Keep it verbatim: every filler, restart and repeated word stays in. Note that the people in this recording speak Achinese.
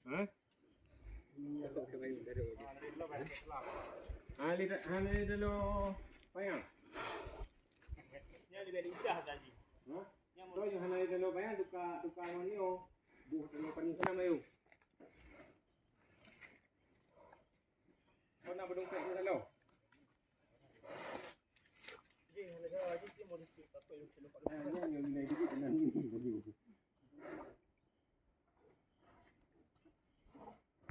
Ha? Ha, li, ha, li dulu payah. Nyan leubeh lincah tadi. Ha? Nyan. Kau nyang hana li dulu payah, tuka, tuka ngon nyoe. Buh dulu panih sana, ayo. Kau nak bedong pek ni lalu. Jadi, hana jalan lagi, dia mau dicek apa yang celok. Ha, nyan nyang nilai dikit, nyan ni.